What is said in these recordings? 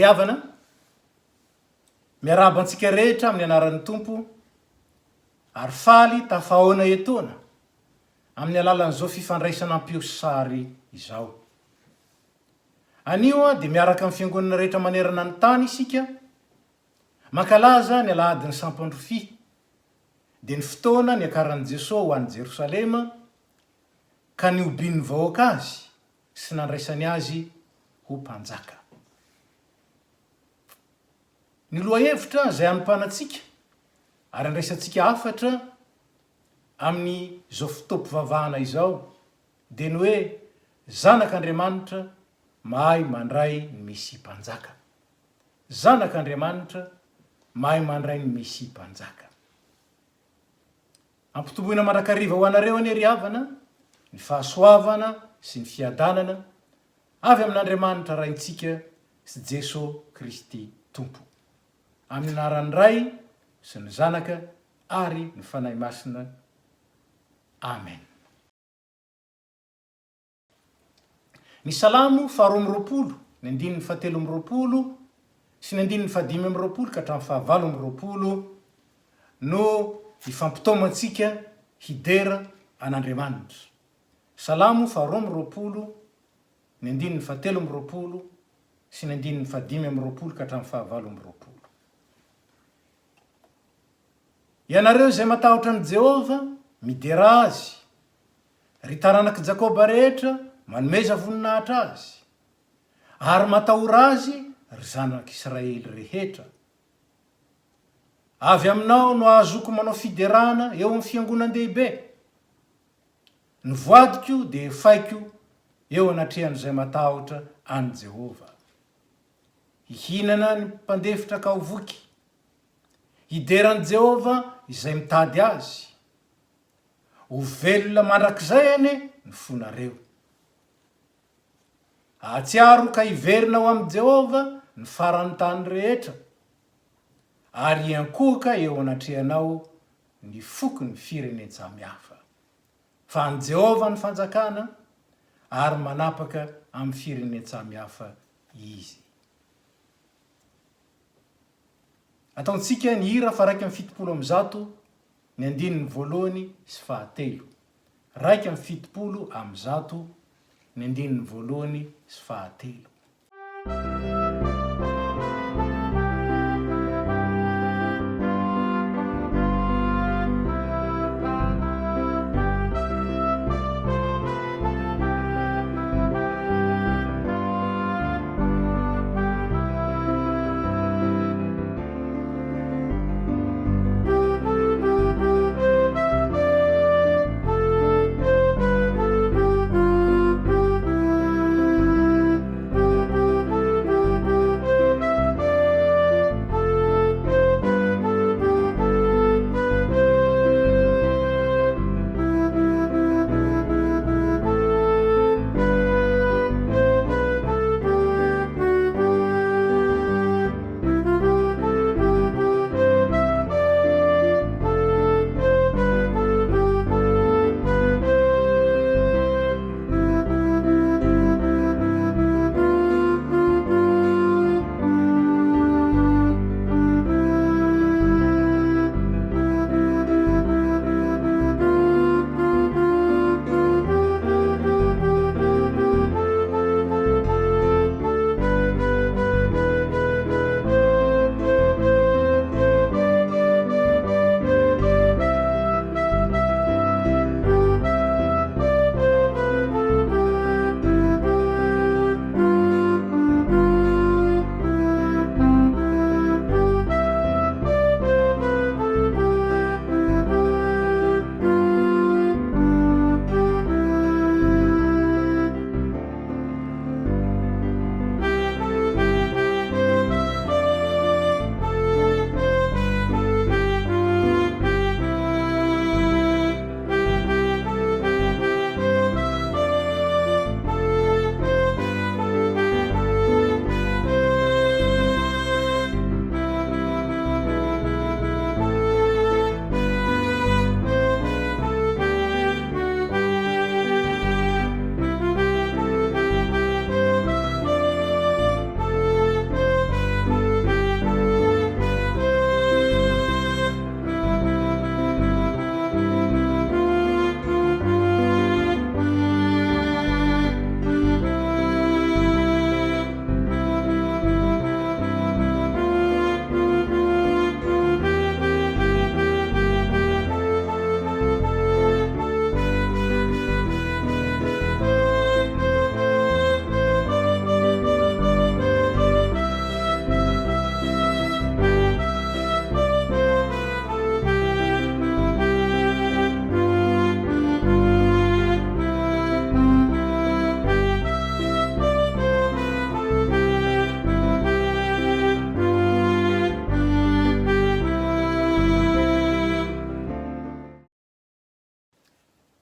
havana, miarahaba antsika rehetra amin'ny anaran'ny Tompo ary faly tafahaona etoana amin'ny alalan'izao fifandraisana am-peo sy sary izao. Anio dia miaraka amin'ny fiangonana rehetra manerana ny tany isika mankalaza ny alahadin'ny Sampandrofia, dia ny fotoana niakaran'i Jesoa ho any Jerosalema ka nihobian'ny vahoaka azy sy nandraisany azy ho mpanjaka. Ny lohahevitra izay anompanantsika ary andraisantsika hafatra amin'izao fotoam-pivavahana izao dia ny hoe Zanak'Andriamanitra mahay mandray ny Mesia Mpanjaka. Zanak'Andriamanitra mahay mandray ny Mesia Mpanjaka. Ampitomboina mandrakariva ho anareo anie ry havana ny fahasoavana sy ny fiadanana avy amin'Andriamanitra Raintsika sy Jeso Kristy Tompo. Amin'ny anaran'ny Ray sy ny Zanaka ary ny Fanahy Masina. Amen. Ny Salamo faharoa amby roapolo, ny andininy fahatelo amby roapolo sy ny andininy fahadimy amby roapolo ka hatramin'ny fahavalo amby roapolo no ifampitaomantsika hidera an'Andriamanitra. Salamo faharoa amby roapolo, ny andininy fahatelo amby roapolo sy ny andininy fahadimy amby roapolo ka hatramin'ny fahavalo amby roapolo. Ianareo izay matahotra an'i Jehovah, miderà azy. Ry taranak'i Jakoba rehetra, manomeza voninahitra azy. Ary matahora azy, ry zanak'Israely rehetra. Avy aminao no ahazoako manao fiderana eo amin'ny fiangonan-dehibe. Ny voadiko dia efaiko eo anatrehan'izay matahotra an'i Jehovah. Hihinana ny mpandefitra ka ho voky. Hidera an'i Jehovah izay mitady azy. Ho velona mandrakizay anie ny fonareo. Hahatsiaro ka hiverina ho amin'i Jehovah ny faran'ny tany rehetra, ary hiankohoka eo anatrehanao ny fokon'ny firenen-tsamihafa. Fa an'i Jehovah ny fanjakana, ary manapaka amin'ny firenen-tsamihafa izy. Ataontsika ny hira faha 171. Ny andininy voalohany sy fahatelo. 171, ny andininy voalohany sy fahatelo.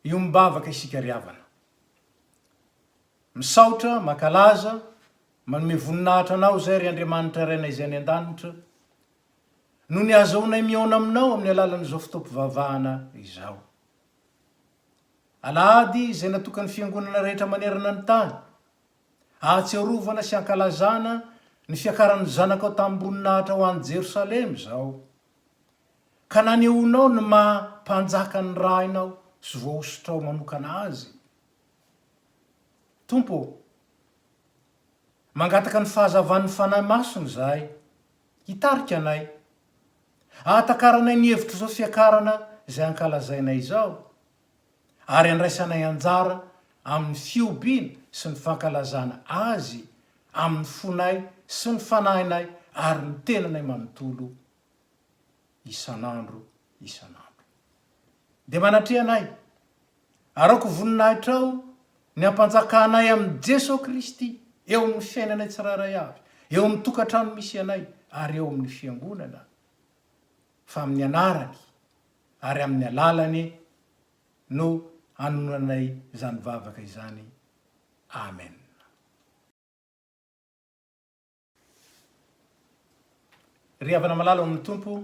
Hiombavaka isika ry havana. Misaotra, mankalaza, manome voninahitra Anao izay ry Andriamanitra Rainay izay any an-danitra, noho ny ahazahoanay mihaona Aminao amin'ny alalan'izao fotoam-pivavahana izao. Alahady izay natokan'ny Fiangonana rehetra manerana ny tany, ahatsiarovana sy ankalazana ny fiakaran'ny Zanakao tamim-boninahitra ho any Jerosalema izao. Ka nanehoanao ny maha Mpanjaka ny Rainao sy voahosotrao manokana Azy. Tompo ô, mangataka ny fahazavan'ny Fanahy Masina izahay, hitarika anay, hahatakaranay ny hevitr'izao fiakarana izay ankalazainay izao, ary handraisanay anjara amin'ny fihobiana sy ny fankalazana Azy amin'ny fonay sy ny fanahinay ary ny tenanay manontolo isan'andro isan'andro. Dia manatreha anay, ary aoka ho voninahitrao ny hampanjakanay amin'i Jesoa Kristy eo amin'ny fiainanay tsirairay avy, eo amin'ny tokantrano misy anay ary eo amin'ny fiangonana, fa amin'ny anarany ary amin'ny alalany no anononanay izany vavaka izany. Amen. Ry havana malala ao amin'ny Tompo,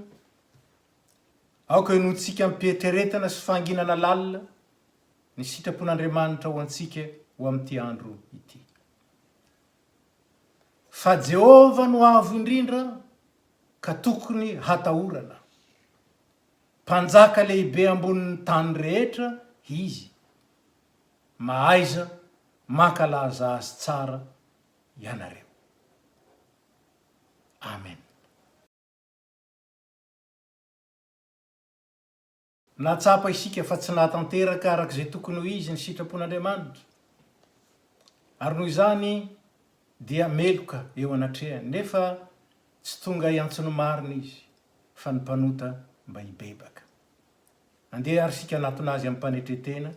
aoka henointsika amim-pietreretana sy fahanginana lalina ny sitrapon'Andriamanitra ho antsika ho amin'ity andro ity. Fa Jehovah no Avo Indrindra ka tokony hatahorana. Mpanjaka lehibe ambonin'ny tany rehetra Izy. Mahaiza mankalaza Azy tsara ianareo. Amen. Nahatsapa isika fa tsy nahatanteraka araka izay tokony ho izy ny sitrapon'Andriamanitra, ary noho izany dia meloka eo anatrehany, nefa tsy tonga hiantso ny marina Izy, fa ny mpanota mba hibebaka. Andeha ary isika hanatona Azy amim-panetren-tena,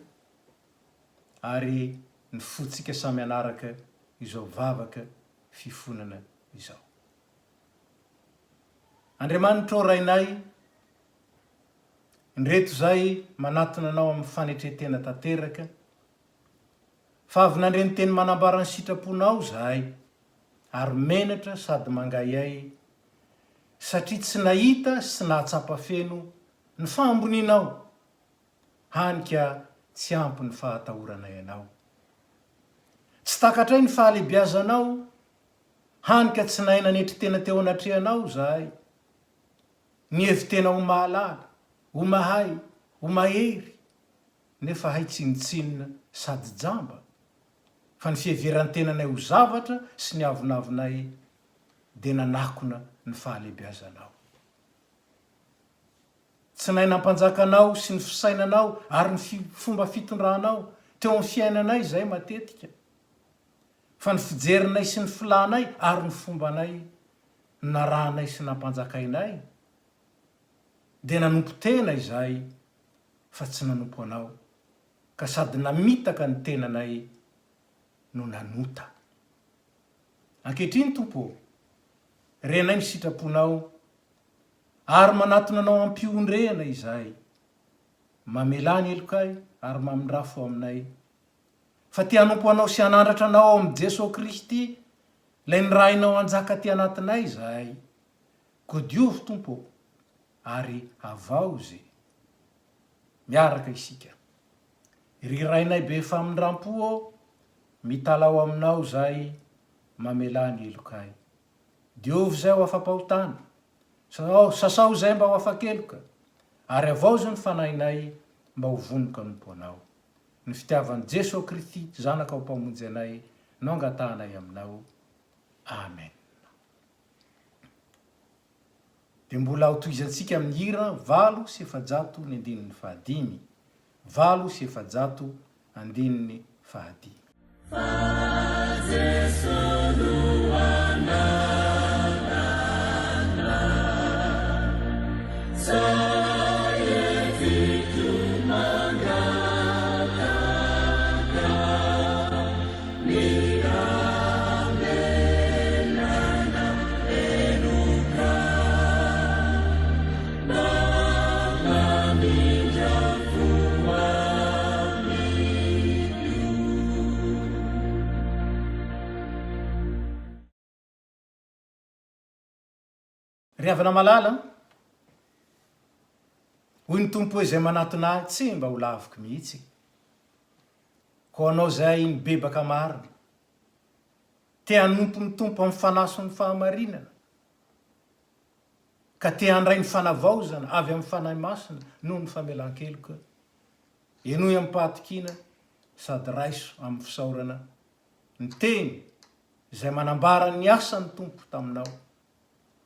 ary ny fontsika samy hanaraka izao vavaka fifonana izao. Andriamanitra ô Rainay, indreto izahay manatona Anao amin'ny fanetren-tena tanteraka, fa avy nandre ny teny manambara ny sitraponao izahay, ary menatra sady mangaihay satria tsy nahita sy tsy nahatsapa feno ny fahambonianao. Hany ka tsy ampy ny fahatahoranay Anao. Tsy takatray ny fahalebiazanao, hany ka tsy nahay nanetry tena teo anatrehanao izahay. Nihevi-tena ho mahalala, ho mahay, ho mahery, nefa hay tsinontsinona sady jamba, fa ny fiheveran-tenanay ho zavatra sy ny avonavonay dia nanakona ny fahalebiazanao. Tsy nahay nampanjaka anao sy ny fisainanao ary ny fomba fitondranao teo amin'ny fiainanay izahay matetika, fa ny fijerinay sy ny filanay ary ny fombanay no narahanay sy nampanjakainay, dia nanompo tena izahay fa tsy nanompo anao, ka sady namitaka ny tenanay no nanota. Ankehitriny, Tompo ô, renay ny sitraponao Ary manatona Anao am-piondrehana izahay. Mamelà ny helokay ary mamindrà fo aminay. Fa te hanompo Anao sy hanandratra Anao ao amin'i Jesoa Kristy, Ilay nirahinao hanjaka aty anatinay izahay. Koa diovy, Tompo ô, ary havaozy. Miaraka isika. Ry Rainay be famindram-po ô, mitalaho Aminao izahay, mamelà ny helokay. Diovy izay ho afa-pahotana. Sasao, sasao izay mba ho afa-keloka, ary havaozy ny fanahinay mba ho vonoka hanompo Anao. Ny fitiavan'i Jesoa Krity Zanakao Mpamonjy anay no angatahanay Aminao. Amen. Dia mbola hotohizantsika amin'ny hira 408 ny andininy fahadimy. 408 andininy fahadimy. Fa Jeso no anarana Tsa heviko mangataka Ny hamelana heloka Mba hamindra fo aminay. Ry havana malala, hoy ny Tompo hoe izay manatona ahy tsy mba ho laviko mihitsy. Koa anao izay nibebaka marina, te hanompo ny Tompo amin'ny fanahy sy ny fahamarinana, ka te handray ny fanavaozana avy amin'ny Fanahy Masina noho ny famelan-keloka, henoy amim-pahatokiana sady raiso amin'ny fisaorana ny teny izay manambara ny asan'ny Tompo taminao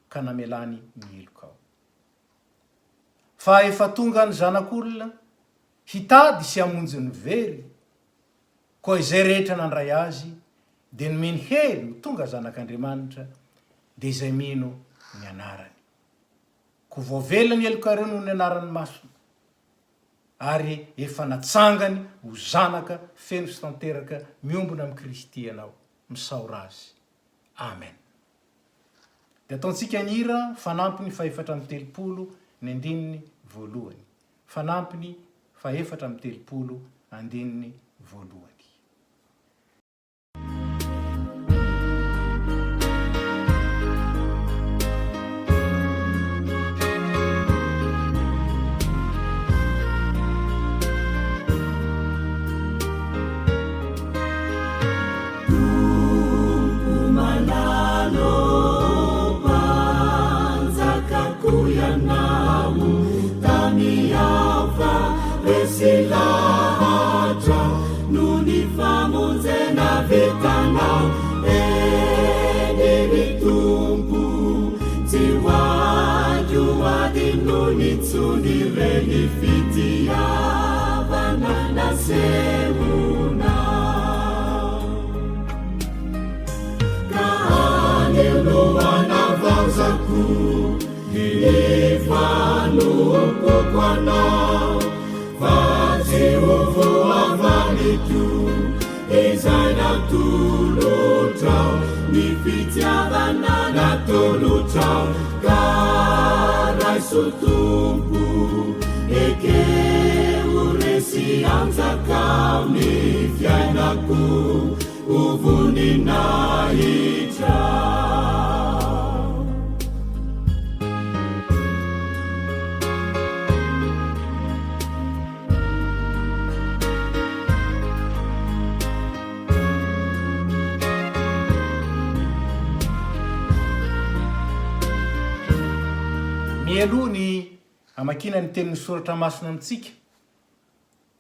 ka namelany ny helokao. Fa efa tonga ny Zanak'olona hitady sy hamonjy ny very, koa izay rehetra nandray Azy dia nomeny hery ho tonga zanak'Andriamanitra, dia izay mino ny anarany. Koa voavela ny helokareo noho ny anarany masina, ary efa natsangany ho zanaka feno sy tanteraka miombona amin'i Kristy ianao. Misaora Azy. Amen. Dia ataontsika ny hira fanampiny fahefatra amby 30 ny andininy voalohany. Fanampiny fahefatra amby 30 andininy voalohany. Tompo malala ô, Mpanjakako Ianao, tany hafa resy lahatra noho ny famonjena vitanao. Eny ry Tompo, tsy ho aiko hadinoina intsony ireny fitiavana nasehonao. Ka anio no hanavaozako ny fanompoko anao, fa tsy ho voavaliko izay natolotrao, ny fitiavana natolotrao, ka raiso Tompo, ekeo resy anjakao ny fiainako ho voninahitrao. Mialoha ny hamakiana ny tenin'ny soratra masina amintsika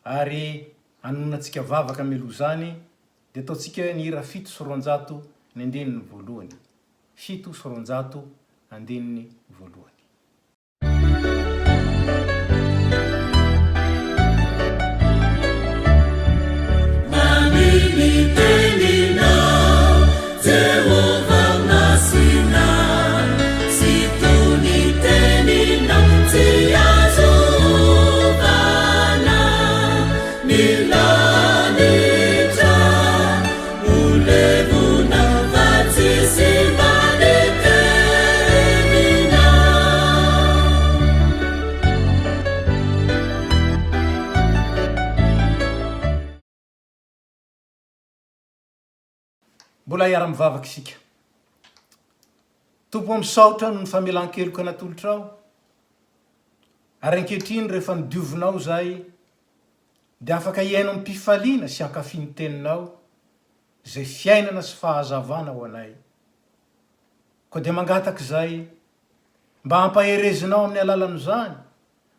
ary hanononantsika vavaka mialoha izany dia ataontsika ny hira 207 ny andininy voalohany. 207 andininy voalohany. Mamy ny teninao, Jehovah masina, Tsy toy ny teninao, tsy azo ovana. Ny lanitra ho levona, fa tsy simba ny teninao. Mbola hiara-mivavaka isika. Tompo ô misaotra noho ny famelan-keloka natolotrao. Ary ankehitriny rehefa nodiovinao izahay dia afaka hiaino amim-pifaliana sy hankafy ny teninao izay fiainana sy fahazavana ho anay. Koa dia mangataka izahay mba hampaherezinao amin'ny alalan'izany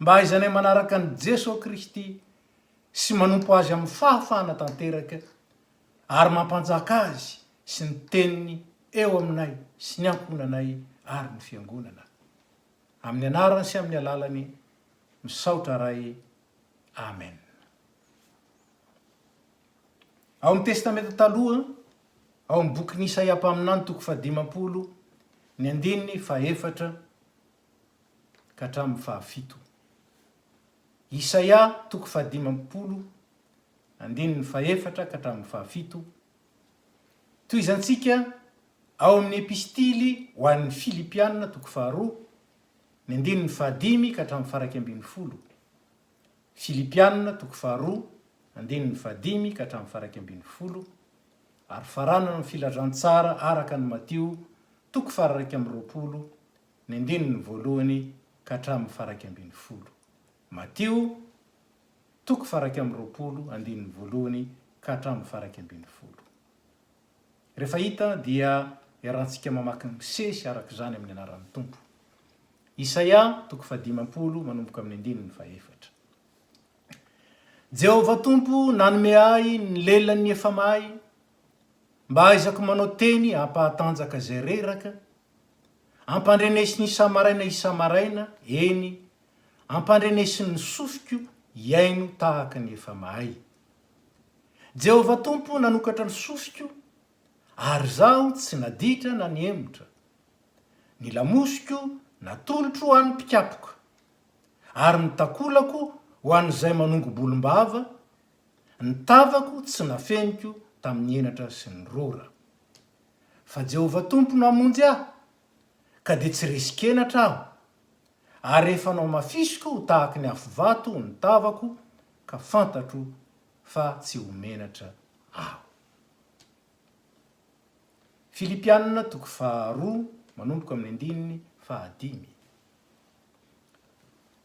mba hahaizanay manaraka an'i Jesoa Kristy sy manompo Azy amin'ny fahafahana tanteraka ary mampanjaka Azy sy ny Teniny eo aminay sy ny ankohonanay ary ny Fiangonana. Amin'ny anarany sy amin'ny alalany, misaotra Ray. Amen. Ao amin'ny Testamenta Taloha, ao amin'ny bokin'i Isaia mpaminany toko fahadimampolo, ny andininy fahefatra ka hatramin'ny fahafito. Isaia toko fahadimampolo, andininy fahefatra ka hatramin'ny fahafito. Tohizantsika ao amin'ny Epistily ho an'ny Filipiana toko faharoa, ny andininy fahadimy ka hatramin'ny faha-11. Filipiana toko faharoa, andininy fahadimy ka hatramin'ny faha-11, ary faranana amin'ny Filazantsara araka an'i Matio toko faha-21. ny andininy voalohany ka hatramin'ny faha-11. Matio toko faha-21 andininy voalohany ka hatramin'ny faha-11. Rehefa hita dia iarahantsika mamaky misesy araka izany amin'ny anaran'ny Tompo. Isaia toko fahadimampolo manomboka amin'ny andininy fahefatra. Jehovah Tompo nanome ahy ny lelan'ny efa mahay, mba hahaizako manao teny hampahatanjaka izay reraka, ampandrenesiny isa-maraina isa-maraina, eny, ampandrenesiny ny sofiko hihaino tahaka ny efa mahay. Jehovah Tompo nanokatra ny sofiko, ary izaho tsy naditra na nihemotra. Ny lamosiko natolotro ho an'ny mpikapoka, ary ny takolako ho an'izay manongo-bolombava, ny tavako tsy nafeniko tamin'ny henatra sy ny rora. Fa Jehovah Tompo no hamonjy ahy, ka dia tsy resin-kenatra aho, ary efa nohamafisiko ho tahaky ny afovato ny tavako, ka fantatro fa tsy ho menatra aho. Filipiana toko faharoa manomboka amin'ny andininy fahadimy.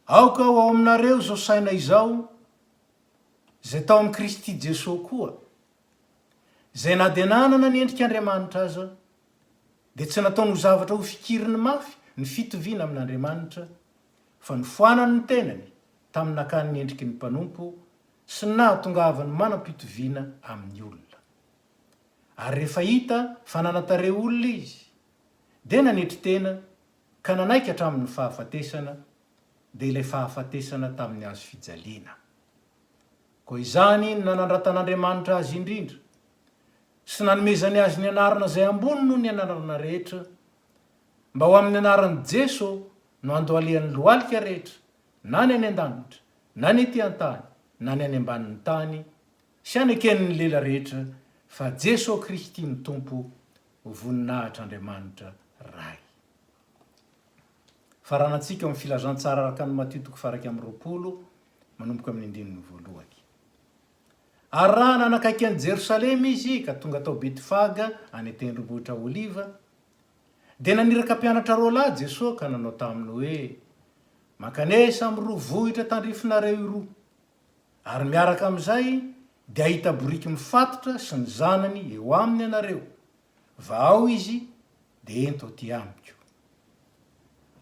Aoka ho ao aminareo izao saina izao, izay tao amin'i Kristy Jesoa koa, izay na dia nanana ny endrik'Andriamanitra aza, dia tsy nataony ho zavatra hofikiriny mafy ny fitoviana amin'Andriamanitra, fa nofoanany ny tenany tamin'ny nakany ny endriky ny mpanompo sy ny nahatongavany manam-pitoviana amin'ny olona. Ary rehefa hita fa nanan-tarehy olona izy, dia nanetry tena ka nanaiky hatramin'ny fahafatesana, dia ilay fahafatesana tamin'ny hazo fijaliana. Koa izany no nanandratan'Andriamanitra azy indrindra, sy nanomezany azy ny anarana izay ambony noho ny anarana rehetra, mba ho amin'ny anaran'i Jeso no handohalehan'ny lohalika rehetra, na ny any an-danitra, na ny ety an-tany, na ny any ambanin'ny tany, sy haneken'ny lela rehetra fa Jeso Kristy no Tompo, ho voninahitr'Andriamanitra Ray. Faranantsika ao amin'ny Filazantsara araka an'i Matio toko faha-21, manomboka amin'ny andininy voalohany. Ary raha nanakaiky an'i Jerosalema izy ka tonga tao Betfaga any an-tendrombohitra Oliva, dia naniraka mpianatra roalahy Jesoa ka nanao taminy hoe, Mankanesa amin'iroa vohitra tandrifinareo iroa, ary miaraka amin'izay dia hahita boriky mifatotra sy ny zanany eo aminy ianareo, vahao izy dia ento aty amiko.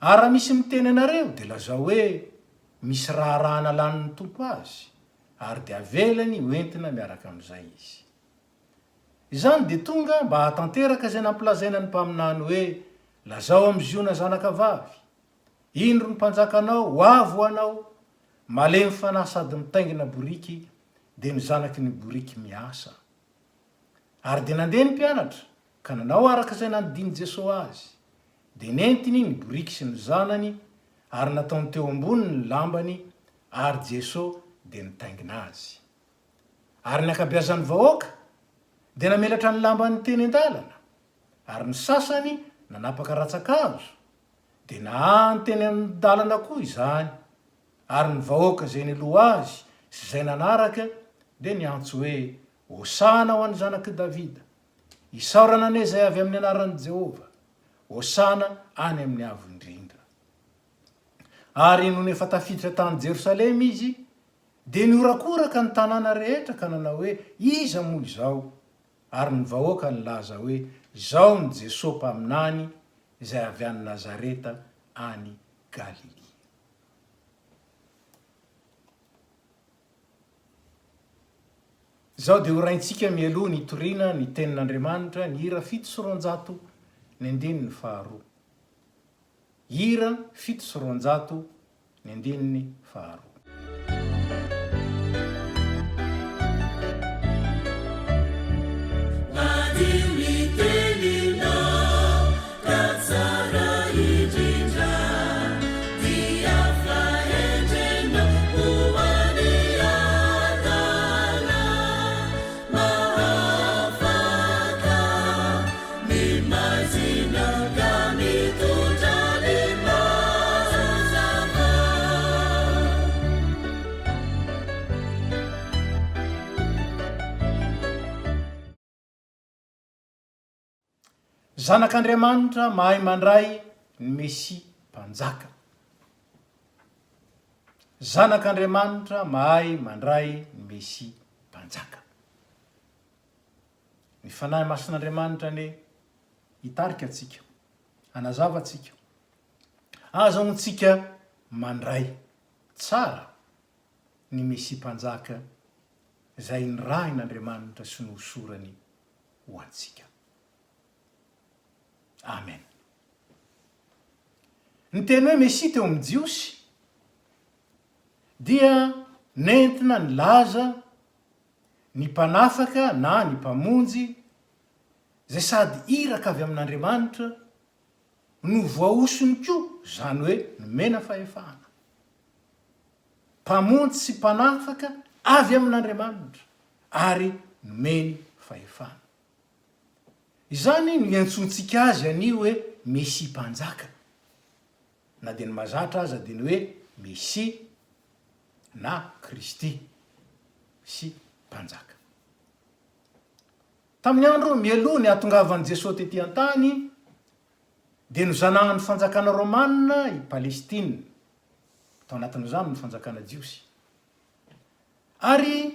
Ary raha misy miteny anareo dia lazao hoe, Misy raharaha nalanin'ny Tompo azy, ary dia avelany ho entina miaraka amin'izay izy. Izany dia tonga mba hahatanteraka izay nampilazaina ny mpaminany hoe, Lazao amin'i Ziona zanakavavy, Indro ny mpanjakanao ho avy ho anao, malemy fanahy sady mitaingina boriky, dia ny zanaky ny boriky miasa. Ary dia nandeha ny mpianatra, ka nanao araka izay nandidian'i Jesoa azy. Dia nentiny ny boriky sy ny zanany, ary nataony teo amboniny ny lambany, ary Jesoa dia nitaingina azy. Ary ny ankabeazan'ny vahoaka dia namelatra ny lambany teny an-dalana, ary ny sasany nanapaka rantsan-kazo, Dia nahahany teny an-dalana koa izany, ary ny vahoaka izay niloha azy sy izay nanaraka dia niantso hoe, Hosana ho an'ny Zanak'i Davida! Isaorana anie izay avy amin'ny anaran'i Jehovah! Hosana any amin'ny avo indrindra! Ary nony efa tafiditra tany Jerosalema izy, dia nihorakoraka ny tanàna rehetra ka nanao hoe, Iza moa izao? Ary ny vahoaka nilaza hoe, Izao no Jesoa mpaminany izay avy any Nazareta any Galilia. Izao dia horaintsika mialoha ny hitoriana ny Tenin'Andriamanitra ny hira 207 ny andininy faharoa. Hira 207 ny andininy faharoa. Madio ny teninao ka tsara indrindra dia fahendrena ho an'ny adala mahafaka ny maizina ka mitondra ny mazava. Zanak'Andriamanitra mahay mandray ny Mesia. Mpanjaka. Zanak'Andriamanitra mahay mandray ny Mesia Mpanjaka. Ny Fanahy Masin'Andriamanitra anie hitarika antsika, hanazava antsika, ahazahoantsika mandray tsara ny Mesia Mpanjaka izay nirahin'Andriamanitra sy nohosorany ho antsika. Amen. Ny teny hoe Mesia teo amin'ny Jiosy dia nentina nilaza ny mpanafaka na ny mpamonjy izay sady iraka avy amin'Andriamanitra no voahosony koa, izany hoe nomena fahefana. Mpamonjy sy mpanafaka avy amin'Andriamanitra ary nomeny fahefana. Izany no iantsoantsika azy anio hoe Mesia Mpanjaka. Na dia ny mahazatra aza dia ny hoe Mesia na Kristy sy Mpanjaka. Tamin'ny andro mialoha ny hahatongavan'i Jesoa tety an-tany dia nozanahan'ny fanjakana romana i Palestina, tao anatin'izany ny fanjakana jiosy. Ary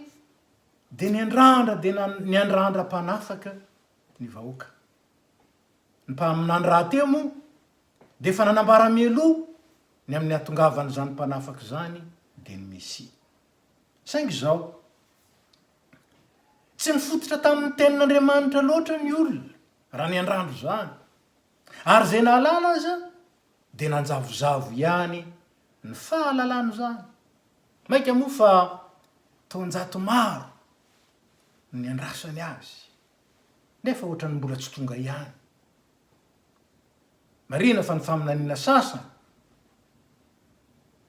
dia niandrandra dia niandrandra mpanafaka ny vahoaka. Ny mpaminany rahateo moa dia efa nanambara mialoha ny amin'ny hahatongavan'izany mpanafaka izany dia ny Mesia. Saingy izao, tsy nifototra tamin'ny tenin'Andriamanitra loatra ny olona raha niandrandra izany. Ary izay nahalala aza dia nanjavozavo ihany ny fahalalana izany. Mainka moa fa taonjato maro no niandrasany azy, nefa ohatran'ny mbola tsy tonga ihany. Marihina fa ny faminaniana sasany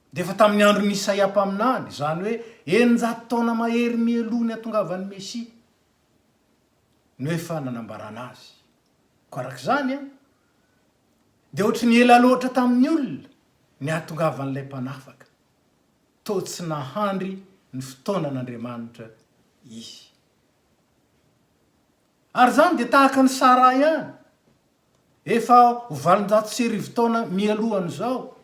dia efa tamin'ny andron'i Isaia mpaminany, izany hoe 600 taona mahery mialoha ny hatongavan'ny Mesia no efa nanambarana azy. Koa araka izany, dia ohatry ny ela loatra tamin'ny olona ny hahatongavan'ilay mpanafaka. Toa tsy nahandry ny fotoanan'Andriamanitra izy. Ary izany dia tahaka an'i Saraha ihany, efa ho 1800 taona mialohan'izao,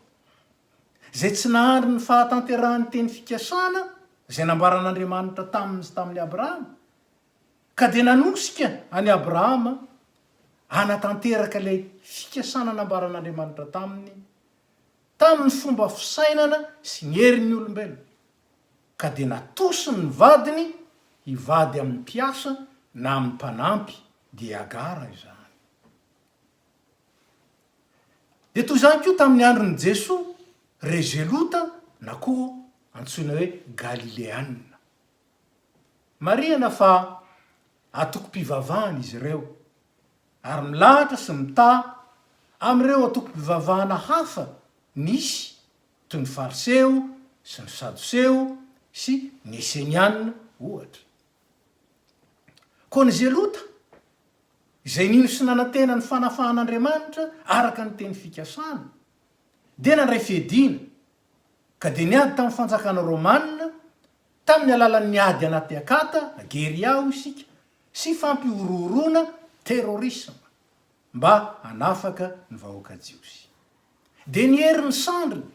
izay tsy nahandry ny fahatanterahan'ny teny fikasana izay nambaran'Andriamanitra taminy sy tamin'i Abrahama, ka dia nanosika an'i Abrahama hanatanteraka ilay fikasana nambaran'Andriamanitra taminy tamin'ny fomba fisainana sy ny herin'ny olombelona, ka dia natosiny ny vadiny hivady amin'ny mpiasa na amin'ny mpanampy, dia i Hagara izany. Dia toy izany koa tamin'ny andron'i Jesoa, ireo Zelota na koa antsoina hoe Galileana. Marihana fa antokom-pivavahana izy ireo, ary milahatra sy mitaha amin'ireo antokom-pivavahana hafa nisy toy ny Fariseo sy ny Sadoseo sy ny Eseniana, ohatra. Koa ny Zelota, izay nino sy nanantena ny fanafahan'Andriamanitra araka ny teny fikasana, dia nandray fiadiana, ka dia niady tamin'ny fanjakana romana tamin'ny alalan'ny ady anaty akata na guérilla hoy isika, sy fampihorohoroana, terrorisme, mba hanafaka ny vahoaka jiosy. Dia ny herin'ny sandriny,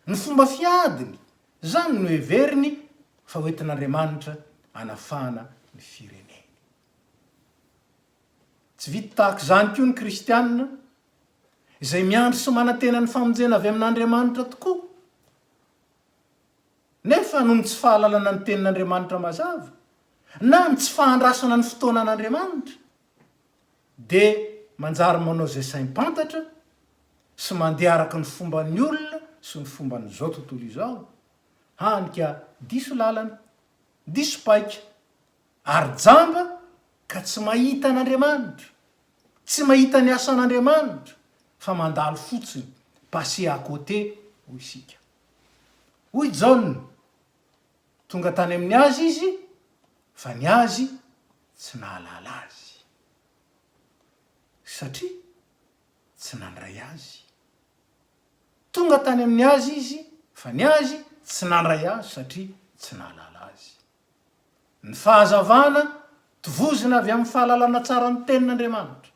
ny fomba fiadiny, izany no heveriny fa hoentin'Andriamanitra hanafahana ny fireneny. Tsy vita tahaka izany koa ny kristiana, izay miandry sy manantena ny famonjena avy amin'Andriamanitra tokoa. Nefa noho ny tsy fahalalana ny Tenin'Andriamanitra mazava, na ny tsy fahandrasana ny fotoanan'Andriamanitra, dia manjary manao izay saim-pantatra sy mandeha araka ny fomban'ny olona sy ny fomban'izao tontolo izao, hany ka diso lalana, diso paika, ary jamba ka tsy mahita an'Andriamanitra, tsy mahita ny asan'Andriamanitra, fa mandalo fotsiny, passer à côté, hoy isika. Hoy Jaona, Tonga tany amin'ny azy izy, fa ny azy tsy nahalala azy, satria tsy nandray azy. Tonga tany amin'ny azy izy, fa ny azy tsy nandray azy, satria tsy nahalala azy. Ny fahazavana tovozina avy amin'ny fahalalana tsara ny Tenin'Andriamanitra.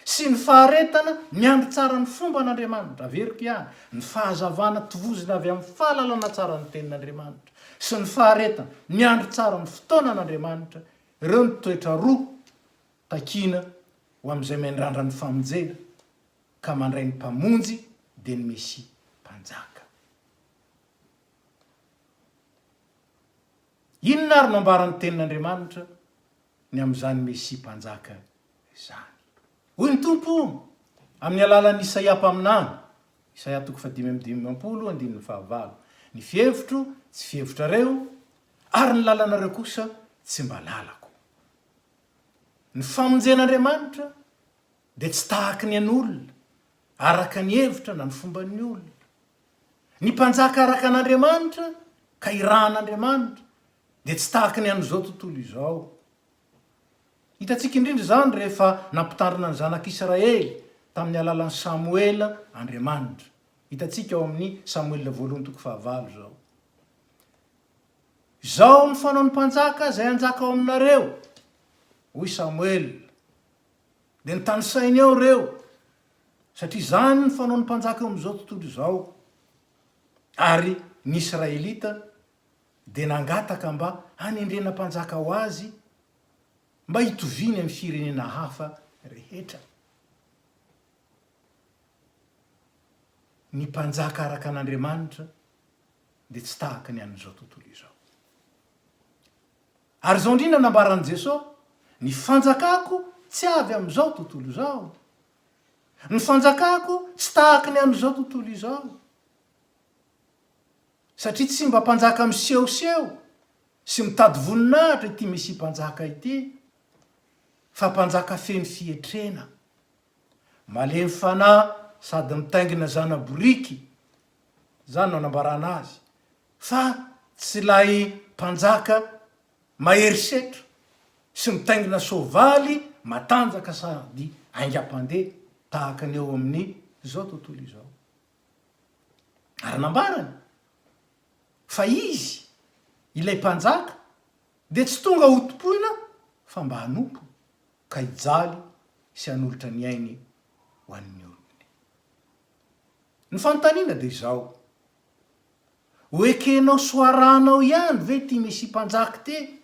sy ny faharetana miandry tsara ny fomban'Andriamanitra, averiko ihany, ny fahazavana tovozina avy amin'ny fahalalana tsara ny Tenin'Andriamanitra, sy ny faharetana miandry tsara ny fotoanan'Andriamanitra, ireo no toetra roa takiana ho amin'izay miandrandra ny famonjena ka mandray ny Mpamonjy dia ny Mesia Mpanjaka. Inona ary no ambaran'ny Tenin'Andriamanitra ny amin'izany Mesia Mpanjaka izany? Hoy ny Tompo amin'ny alalan'i Isaia mpaminany, Isaia toko fahadimy amby dimampolo andininy fahavalo, Ny fihevitro tsy fihevitrareo, ary ny lalanareo kosa tsy mba lalako. Ny famonjen'Andriamanitra dia tsy tahaky ny an'olona, araka ny hevitra na ny fomban'ny olona. Ny mpanjaka araka an'Andriamanitra ka irahan'Andriamanitra dia tsy tahaky ny an'izao tontolo izao. Hitantsika indrindra izany rehefa nampitandrina ny zanak'Israely tamin'ny alalan'i Samoela Andriamanitra. Hitantsika ao amin'ny Samoela voalohany toko fahavalo izao. Izao no fanaon'ny mpanjaka izay hanjaka ao aminareo, hoy Samoela. Dia notanisainy eo ireo, satria izany no fanaon'ny mpanjaka eo amin'izao tontolo izao. Ary ny Israelita dia nangataka mba hanendrena mpanjaka ho azy mba hitoviany amin'ny firenena hafa rehetra. Ny mpanjaka araka an'Andriamanitra dia tsy tahaka ny an'izao tontolo izao. Ary izao indrindra nambaran'i Jesosy, Ny fanjakako tsy avy amin'izao tontolo izao. Ny fanjakako tsy tahaka ny an'izao tontolo izao. Satria tsy mba mpanjaka misehoseho sy mitady voninahitra ity Mesia Mpanjaka ity, fa mpanjaka feno fietrena, malemy fanahy sady mitaingina zana-boriky, izany no anambarana azy, fa tsy ilay mpanjaka mahery setra sy mitaingina soavaly matanjaka sady haingam-pandeha tahaka ny eo amin'izao tontolo izao. Ary nambarany fa izy, ilay mpanjaka, dia tsy tonga hotompoina fa mba hanompo ka hijaly sy hanolotra ny ainy ho an'ny olony. Ny fanontaniana dia izao, Ho ekenao sy ho arahanao ihany ve ity Mesia Mpanjaka ity,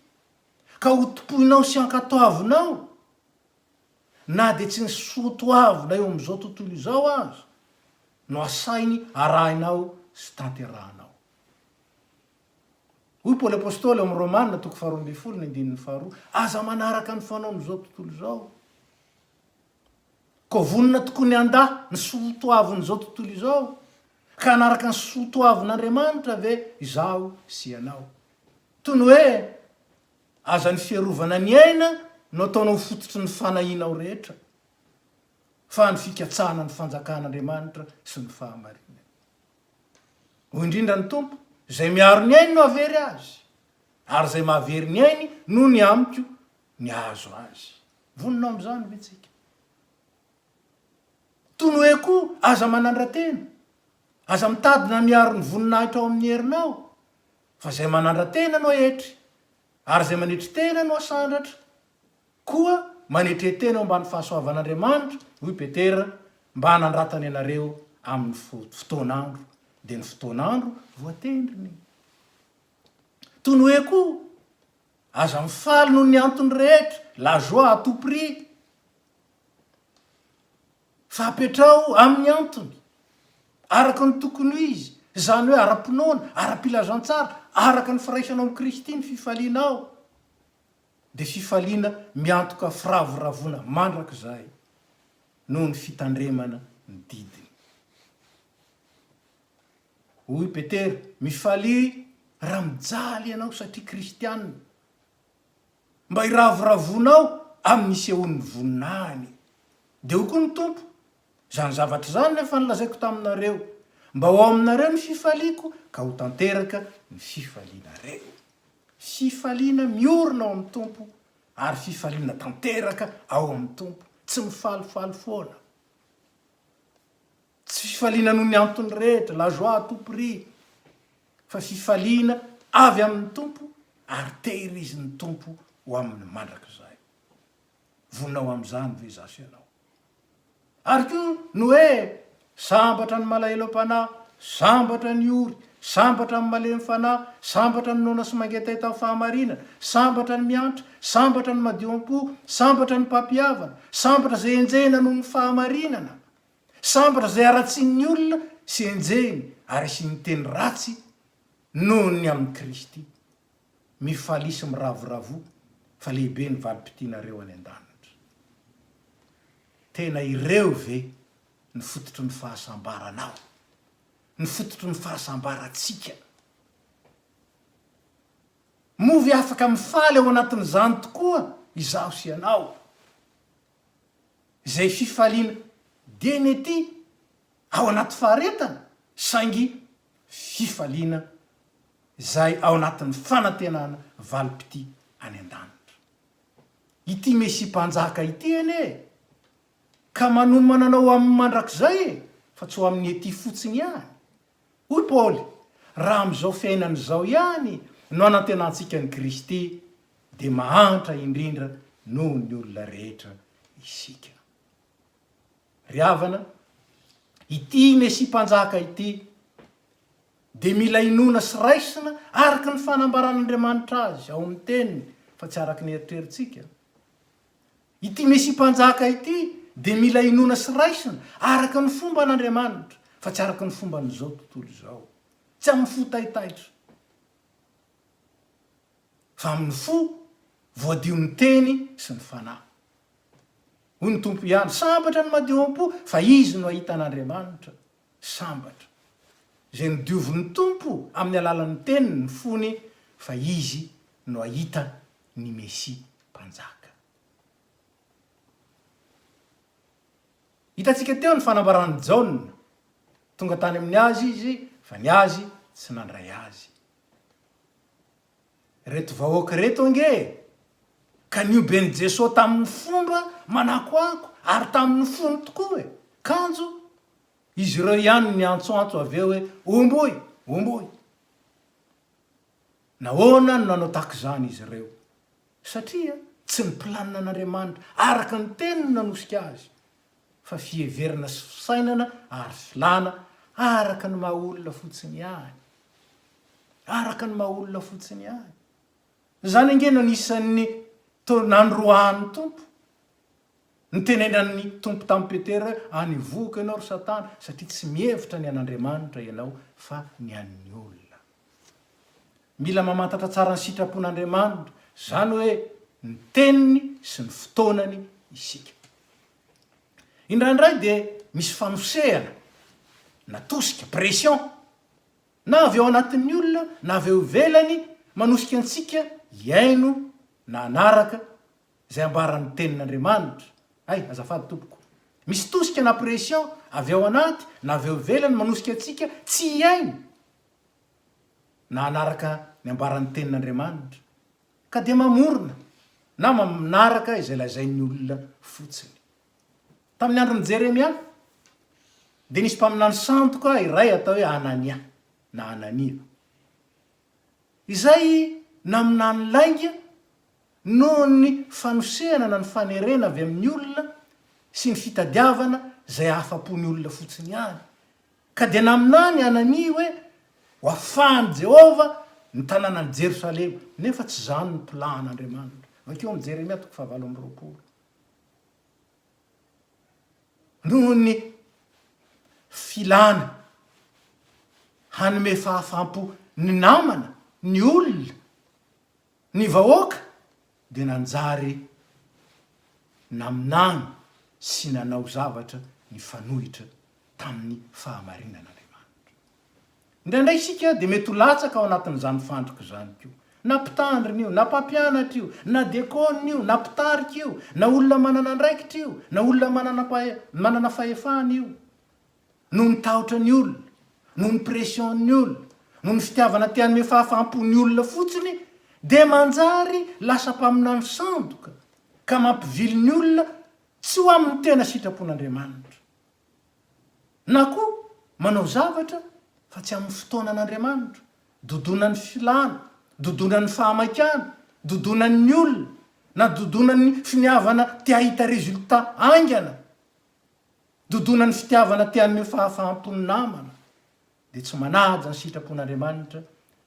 ka hotompoinao sy hankatoavinao? Na dia tsy ny soatoavina eo amin'izao tontolo izao aza no asainy arahinao sy tanterahanao. Hoy Paoly Apostoly ao amin'ny Romana toko faharoa ambin'ny folo ny andininy faharoa, Aza manaraka ny fanaon'izao tontolo izao. Koa vonona tokoa ny handà ny soatoavin'izao tontolo izao ka hanaraka ny soatoavin'Andriamanitra ve izaho sy ianao? Toy ny hoe Aza ny fiarovana ny aina no ataonao ho fototry ny fanahianao rehetra, fa ny fikatsahana ny fanjakan'Andriamanitra sy ny fahamarinany. Hoy indrindra ny Tompo, Izay miaro ny ainy no hahavery azy, ary izay mahavery ny ainy noho ny amiko ny hahazo azy. Vonona amin'izany ve tsika? Toy ny hoe koa, aza manandra-tena, aza mitady na miaro ny voninahitrao amin'ny herinao, Fa izay manandra-tena no aetry, ary izay manetry tena no asandratra. Koa manetre tena eo ambany fahasoavan'Andriamanitra, hoy Petera, mba hanandratany anareo amin'ny fotoan'andro, dia ny fotoan'andro voatendriny. Toy ny hoe koa, aza mifaly noho ny antony rehetra, la joie à tout prix. Fa apetraho amin'ny antony, araka ny tokony ho izy, izany hoe ara-pinoana, ara-pilazantsara, araka ny firaisanao amin'i Kristy ny fifalianao, dia fifaliana miantoka firavoravoana mandrakizay noho ny fitandremana ny didiny. Hoy Petera, Mifalia raha mijaly ianao satria kristiana. Mba hiravoravoanao amin'ny hisehoan'ny voninahiny. Dia hoy koa ny Tompo, Izany zavatra izany no efa nolazaiko taminareo, mba ho ao aminareo ny fifaliako ka ho tanteraka ny fifalianareo. Fifaliana miorina ao amin'ny Tompo ary fifaliana tanteraka ao amin'ny Tompo, tsy mifalifaly foana. Tsy fifaliana noho ny antony rehetra, la joie à tout prix, fa fifaliana avy amin'ny Tompo ary tehirizin'ny Tompo ho amin'ny mandrakizay. Vonona ho amin'izany ve izaho sy ianao? Ary koa ny hoe, Sambatra ny malahelo am-panahy, sambatra ny ory, sambatra ny malemy fanahy, sambatra ny noana sy mangetaheta amin'ny fahamarinana, sambatra ny miantra, sambatra ny madio am-po, sambatra ny mpampihavana, sambatra izay enjehina noho ny fahamarinana, sambatra izay haratsian'ny olona sy enjehiny ary asiany teny ratsy noho ny amin'i Kristy. Mifalia sy miravoravoa fa lehibe ny valim-pitianareo any an-danitra. Tena ireo ve ny fototry ny fahasambaranao, ny fototry ny fahasambarantsika? Moa ve afaka mifaly ao anatin'izany tokoa izaho sy ianao? Izay fifaliana dieny ety ao anaty faharetana, saingy fifaliana izay ao anatin'ny fanantenana valim-pitia any an-danitra. Ity Mesia Mpanjaka ity anie ka manomana anao ho amin'ny mandrakizay e, fa tsy ho amin'ny ety fotsiny ihany. Hoy Paoly, Raha amin'izao fiainana izao ihany no anantenantsika an'i Kristy, dia mahantra indrindra noho ny olona rehetra isika. Ry havana, ity Mesia Mpanjaka ity dia mila inoana sy raisina araka ny fanambaran'Andriamanitra azy ao amin'ny Teniny fa tsy araka ny eritreritsika. Ity Mesia Mpanjaka ity dia mila inoana sy raisina araka ny fomban'Andriamanitra fa tsy araka ny fomban'izao tontolo izao. Tsy amin'ny fo taitaitra fa amin'ny fo voadion'ny Teny sy ny Fanahy. Hoy ny Tompo ihany, Sambatra ny madio am-po fa izy no hahita an'Andriamanitra. Sambatra izay nodiovin'ny Tompo amin'ny alalan'ny Teniny ny fony fa izy no hahita ny Mesia Mpanjaka. Hitantsika teo ny fanambaran'i Jaona, tonga tany amin'ny azy izy fa ny azy tsy nandray azy. Ireto vahoaka ireto ange ka nioben'i Jesoa tamin'ny fomba manakoako ary tamin'ny fony tokoa e! Kanjo izy ireo ihany no niantsoantso avy eo hoe, Homboy! Homboy! Nahoana no nanao tahaka izany izy ireo? Satria tsy ny planinan'Andriamanitra araka ny teniny no nanosika azy, fa fiheverana sy fisainana ary filàna araka ny maha olona fotsiny ihany. Araka ny maha olona fotsiny ihany. Izany ange no anisan'ny to nandroahan'ny Tompo. Nitenenan'ny Tompo tamin'i Petera hoe, Any ivohoko ianao ry Satana, satria tsy mihevitra ny an'Andriamanitra ianao fa ny an'ny olona. Mila mamantatra tsara ny sitrapon'Andriamanitra, izany hoe ny teniny sy ny fotoanany isika. Indraindray dia misy fanosehana na tosika, pression, na avy ao anatin'ny olona na avy eo ivelany manosika antsika hihaino na hanaraka izay ambaran'ny tenin'Andriamanitra. Hay, azafady tompoko. Misy tosika na pression avy ao anaty na avy eo ivelany manosika antsika tsy hihaino na hanaraka ny ambaran'ny tenin'Andriamanitra, ka dia mamorona na manaraka izay lazain'ny olona fotsiny. Tamin'ny andron'i Jeremia, dia nisy mpaminany sandoka iray atao hoe Hanania na Hanania, izay naminany lainga noho ny fanosehana na ny fanerena avy amin'ny olona sy ny fitadiavana izay hahafa-po ny olona fotsiny ihany. Ka dia naminany Hanania hoe ho afahan'i Jehovah ny tanànan'i Jerosalema, nefa tsy izany no plan'Andriamanitra. Vakio amin'ny Jeremia toko fahavalo amby 20. Noho ny filana hanome fahafaham-po ny namana, ny olona, ny vahoaka dia nanjary naminany sy nanao zavatra nifanohitra tamin'ny fahamarinan'Andriamanitra. Indraindray isika dia mety ho latsaka ao anatin'izany fandrika izany koa. Na mpitandrina io, na mpampianatra io, na diakona io, na mpitarika io, na olona manana andraikitra io, na olona manana manana fahefana io. Noho ny tahotra ny olona, noho ny pression-n'ny olona, noho ny fitiavana te hanome fahafaham-po ny olona fotsiny dia manjary lasa mpaminany sandoka ka mampivily ny olona tsy ho amin'ny tena sitrapon'Andriamanitra. Na koa manao zavatra fa tsy amin'ny fotoanan'Andriamanitra, dodonan'ny filàna, dodonan'ny fahamaikana, dodonan'ny olona, na dodonan'ny finiavana te hahita résultat haingana. Dodonan'ny fitiavana te hanome fahafaham-po ny namana, dia tsy manaja ny sitrapon'Andriamanitra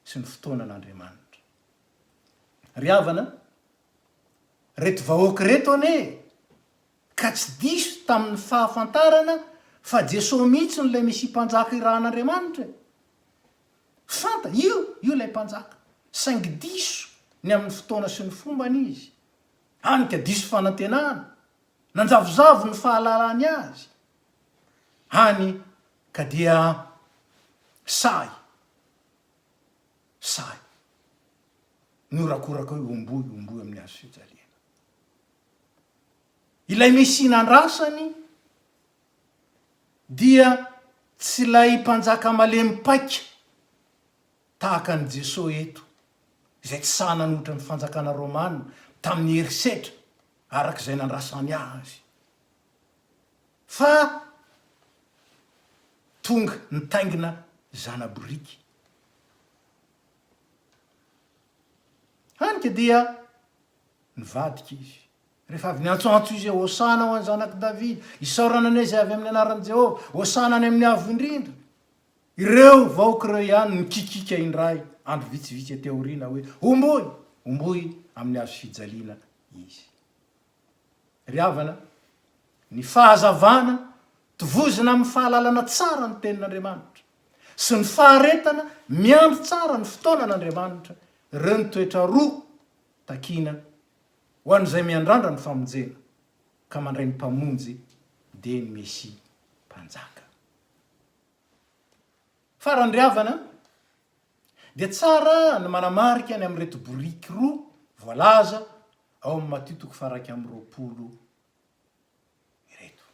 sy ny fotoanan'Andriamanitra. Ry havana, reto vahoaka ireto anie ka tsy diso tamin'ny fahafantarana fa Jesoa mihitsy no ilay Mesia Mpanjaka irahan'Andriamanitra e! Fanta, io, io ilay Mpanjaka. Saingy diso ny amin'ny fotoana sy ny fombany izy. Hany ka diso fanantenana. Nanjavozavo ny fahalalany azy. Hany ka dia sahy, sahy nihorakoraka hoe homboy, homboy amin'ny hazo fijaliana. Ilay Mesia nandrasany dia tsy ilay mpanjaka malemy paika tahaka an'i Jesoa eto, izay tsy sahy nanohitra ny fanjakana romana tamin'ny herisetra araka izay nandrasany azy, fa tonga nitaingina zana-boriky. Hany ka dia nivadika izy. Rehefa avy niantsoantso izy hoe, Hosana ho an'ny Zanak'i Davida, isaorana anie izay avy amin'ny anaran'i Jehovah, Hosana any amin'ny avo indrindra. Ireo vahoaka ireo ihany nikikika indray andro vitsivitsy aty aoriana hoe, Homboy! Homboy amin'ny hazo fijaliana izy. Ry havana, ny fahazavana tovozina amin'ny fahalalana tsara ny Tenin'Andriamanitra sy ny faharetana miandry tsara ny fotoanan'Andriamanitra, ireo ny toetra roa takiana ho an'izay miandrandra ny famonjena ka mandray ny Mpamonjy dia ny Mesia Mpanjaka. Farany ry havana, dia tsara ny manamarika ny amin'ireto boriky roa voalaza ao amin'ny Matio toko faha-21 ireto.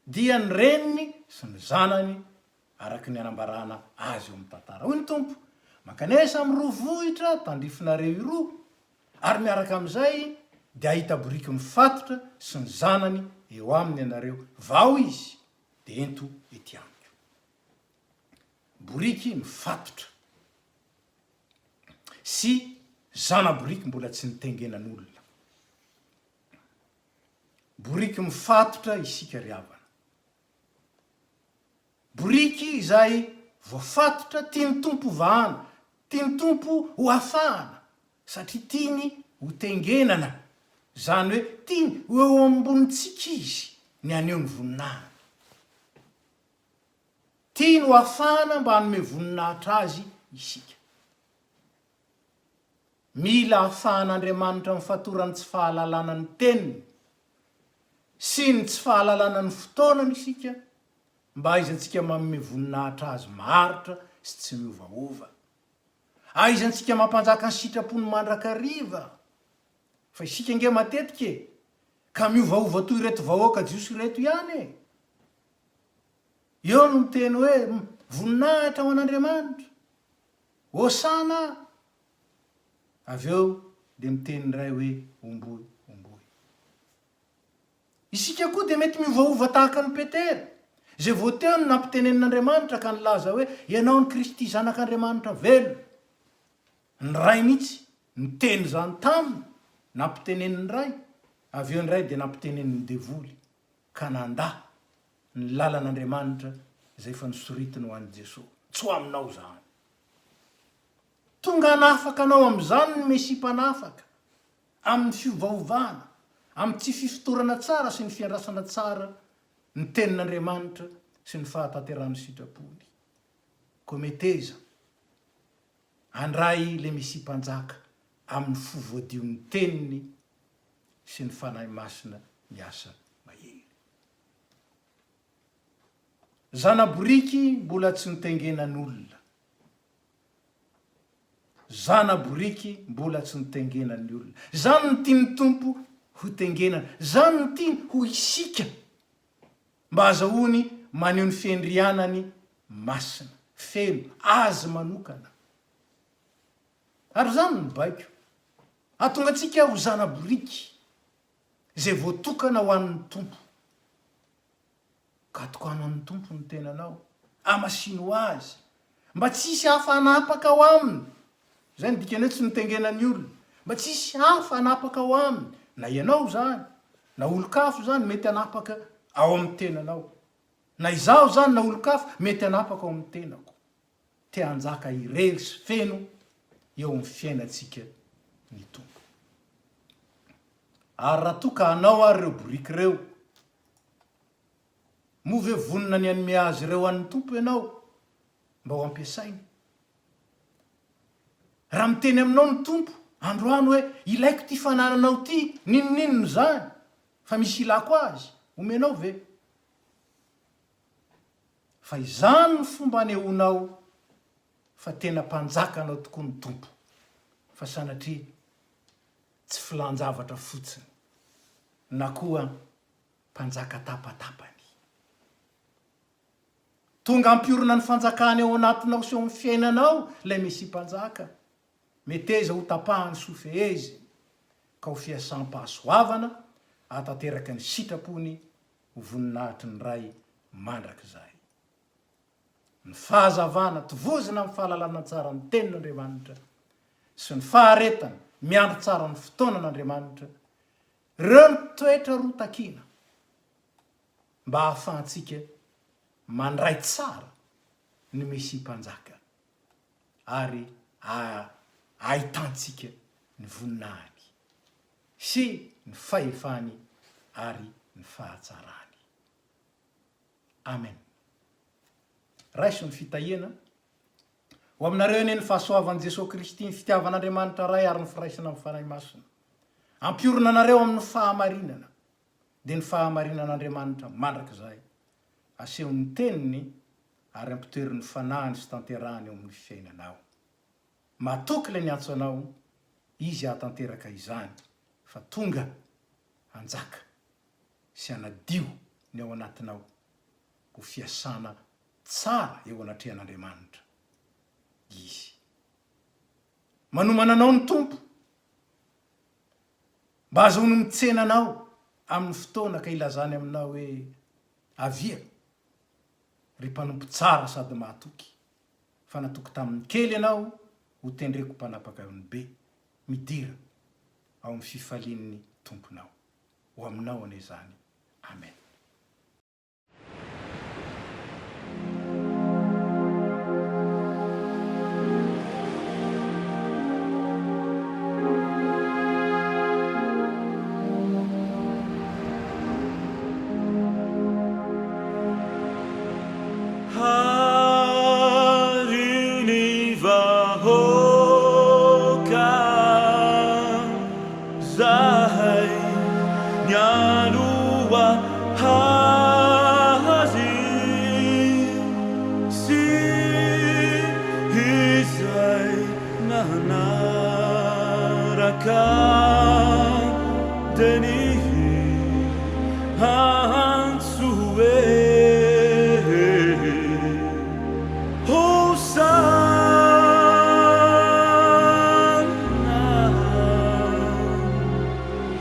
Dia ny reniny sy ny zanany araka ny anambarana azy eo amin'ny tantara. Hoy ny Tompo, Mankanesa amin'ny roa vohitra tandrifinareo iroa, ary miaraka amin'izay dia hahita boriky mifatotra sy ny zanany eo aminy ianareo, vao izy dia ento ety amiko. Boriky mifatotra sy zana-boriky mbola tsy nitengenan'olona. Boriky mifatotra isika ry havana. Boriky izay voafatotra tian'ny Tompo hovahana, tian'ny Tompo ho afahana, satria tiany ho tengenana, izany hoe tiany ho eo ambonintsika Izy ny haneho ny voninahiny. Tiany ho afahana mba hanome voninahitra Azy isika. Mila afahan'Andriamanitra amin'ny fatoran'ny tsy fahalalana ny Teniny sy ny tsy fahalalana ny fotoanany isika mba hahaizantsika manome voninahitra Azy maharitra sy tsy miovaova. Hahaizantsika mampanjaka ny sitrapony mandrakariva. Fa isika ange matetika e, ka miovaova toy ireto vahoaka jiosy ireto ihany e. Eo no miteny hoe voninahitra ho an'Andriamanitra. Hosana! Avy eo dia miteny indray hoe homboy, homboy. Isika koa dia mety miovaova tahaka an'i Petera, izay vao teo no nampitenenin'Andriamanitra ka nilaza hoe, Ianao no Kristy Zanak'Andriamanitra velona. Ny Ray mihitsy niteny izany taminy, nampitenenin'ny Ray, avy eo indray dia nampitenenin'ny devoly, ka nandà ny lalan'Andriamanitra izay efa nosoritiny ho an'i Jesoa. Tsy ho aminao izany. Tonga hanafaka anao amin'izany ny Mesia Mpanafaka, amin'ny fiovaovana, amin'ny tsy fifotorana tsara sy ny fiandrasana tsara ny Tenin'Andriamanitra sy ny fahatanterahan'ny sitrapony. Koa meteza handray ilay Mesia Mpanjaka amin'ny fo voadion'ny Teniny sy ny Fanahy Masina miasa mahery. Zana-boriky mbola tsy nitengenan'olona. Zana-boriky mbola tsy nitengenan'ny olona. Izany no tian'ny Tompo ho tengenana. Izany no tiany ho isika. Mba hazahoany maneho ny fiandrianany masina, feno, Azy manokana. Ary izany no baiko. Hahatonga antsika ho zana-boriky izay voatokana ho an'ny Tompo. Ka atokano amin'ny Tompo ny tenanao, amasino ho Azy, mba tsy hisy hafa hanapaka ao aminy. Izay no dikany hoe tsy notengenan'ny olona. Mba tsy hisy hafa hanapaka ao aminy, na ianao izany, na olon-kafa izany mety hanapaka ao amin'ny tenanao. Na izaho izany na olon-kafa, mety hanapaka ao amin'ny tenako. Te hanjaka irery sy feno eo amin'ny fiainantsika ny Tompo. Ary raha toa ka anao ary ireo boriky ireo, moa ve vonona ny hanome azy ireo an'ny Tompo ianao mba ho ampiasainy? Raha miteny aminao ny Tompo androany hoe ilaiko ity fanananao ity, n'inon'inona izany, fa misy ilako azy, omenao ve? Fa izany no fomba anehoanao fa tena mpanjakanao tokoa ny Tompo, fa sanatria tsy filan-javatra fotsiny, na koa mpanjaka tapatapany. Tonga hampiorina ny fanjakany ao anatinao sy eo amin'ny fiainanao ilay Mesia Mpanjaka. Meteza ho tapahany sy ho feheziny, ka ho fiasam-pahasoavana hahatanteraka ny sitrapony ho voninahitry ny Ray mandrakizay. Ny fahazavana tovozina amin'ny fahalalana tsara ny Tenin'Andriamanitra sy ny faharetana miandry tsara ny fotoanan'Andriamanitra, ireo no toetra roa takiana mba hahafahantsika mandray tsara ny Mesia Mpanjaka ary ahitantsika ny voninahiny sy ny fahefany ary ny fahatsarany. Amen. Raiso ny fitahiana. Ho aminareo anie ny fahasoavan'i Jesoa Kristy, ny fitiavan'Andriamanitra Ray ary ny firaisana amin'ny Fanahy Masina. Ampiorina anareo amin'ny fahamarinana, dia ny fahamarinan'Andriamanitra mandrakizay. Asehon'ny Teniny ary ampitoerin'ny Fanahiny sy tanterahiny eo amin'ny fiainanao. Matoky ilay niantso anao, Izy hahatanteraka izany, fa tonga hanjaka sy hanadio ny ao anatinao ho fiasana tsara eo anatrehan'Andriamanitra Izy. Manomana anao ny Tompo mba hahazoany mitsena anao amin'ny fotoana ka hilazany aminao hoe, Avia, ry mpanompo tsara sady mahatoky, fa natoky tamin'ny kely ianao, ho tendreko mpanapaka ny be, midira ao amin'ny fifalian'ny Tomponao. Ho aminao anie izany. Amen. Ary ny vahoaka zahay nialoha azy sy izay nanaraka teny Antso hoe Hosana,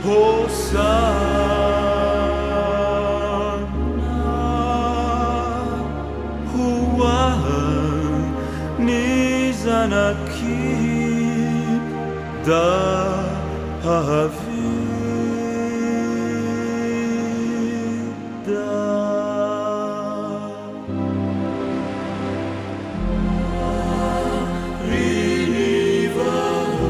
Hosana ho an'ny Zanak'i Davida. Ry ny vahoaka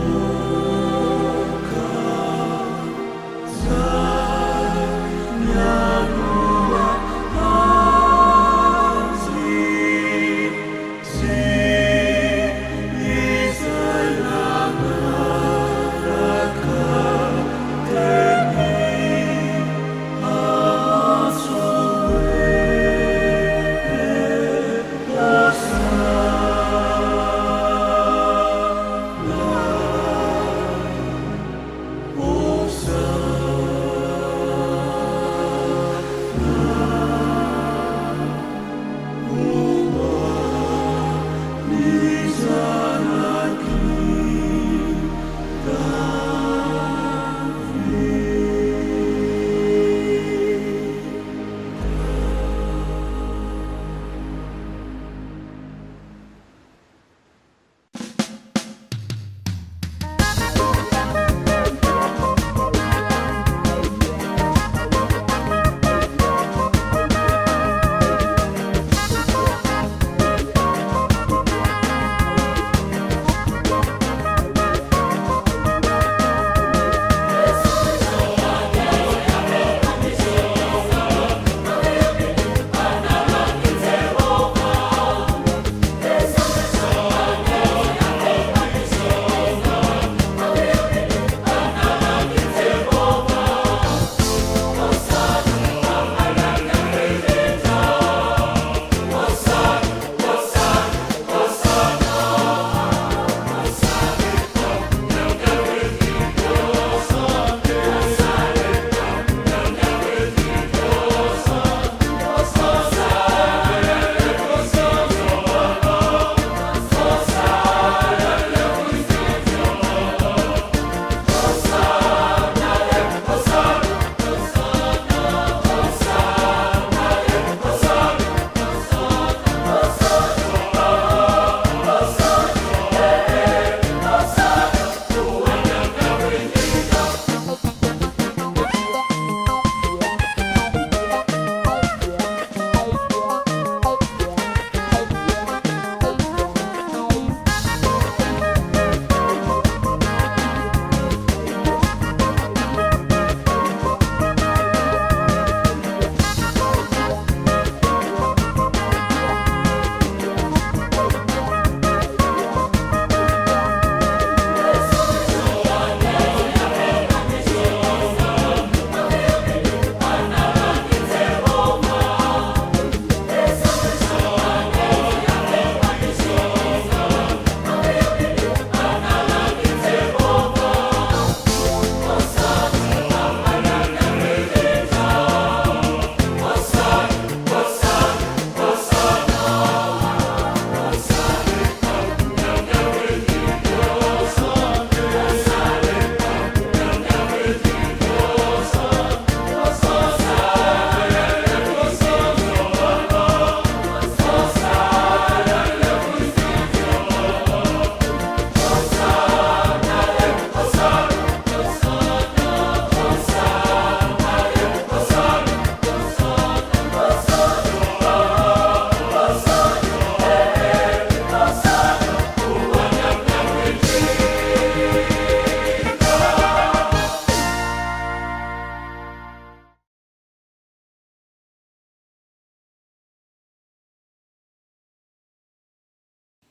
zay mialoha azy sy izay nanaraka teny.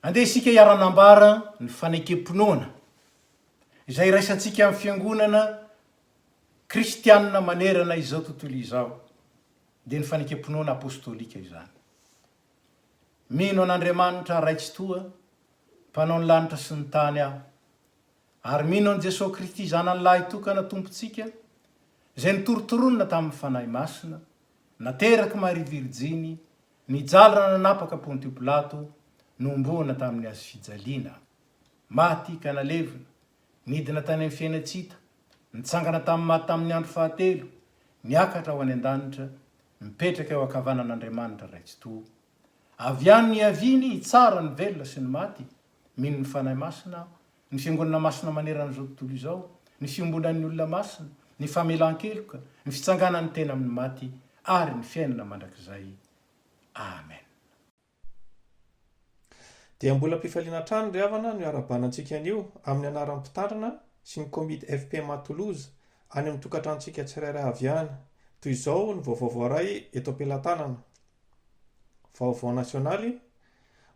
Andeha isika hiara-hanambara ny fanekem-pinoana izay iraisantsika amin'ny Fiangonana kristianina manerana izao tontolo izao, dia ny fanekem-pinoana apostolika izany. Mino an'Andriamanitra Ray Tsitoha, Mpanao ny lanitra sy ny tany aho, ary mino an'i Jesoa Kristy Zanany Lahitokana Tompontsika, izay notorotoronina tamin'ny Fanahy Masina, naterak'i Maria Virjiny, nijaly raha nanapaka Pontio Pilato, nohomboana tamin'ny hazofijaliana, maty ka nalevina, nidina tany amin'ny fiainan-tsy hita, nitsangana tamin'ny maty tamin'ny andro fahatelo, niakatra ho any an-danitra, mipetraka eo ankavanan'Andriamanitra Ray Tsitoha. Avy any niaviany hitsara ny velona sy ny maty, mino ny Fanahy Masina aho, ny Fiangonana Masina manerana izao tontolo izao, ny fiombonan'ny olona masina, ny famelan-keloka, ny fitsanganan'ny tena amin'ny maty, ary ny fiainana mandrakizay. Amen. Dia mbola am-pifaliana hatrany ry havana no iarahabana antsika anio amin'ny anaran'ny mpitandrina sy ny komity FPMA Toulouse any amin'ny tokantranontsika tsirairay avy any. Toy izao ny vaovao voaray eto am-pelatanana. Vaovao nasionaly,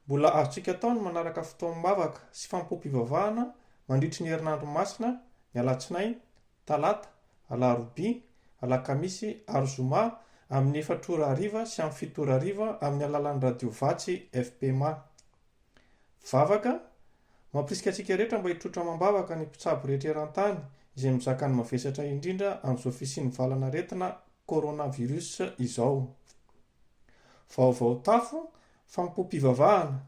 Mbola azontsika atao ny manaraka fotoam-bavaka sy fanompoam-pivavahana mandritry ny herinandro masina ny alatsinainy, talata, alarobia, alakamisy ary zoma amin'ny efatra ora hariva sy amin'ny fito ora hariva amin'ny alalan'ny radio Vatsy FPMA. Vavaka, Mampirisika antsika rehetra mba hitrotro amam-bavaka ny mpitsabo rehetra eran-tany izay mizaka ny mavesatra indrindra amin'izao fisian'ny valan'aretina coronavirus izao. Vaovao tafo, fanompoam-pivavahana,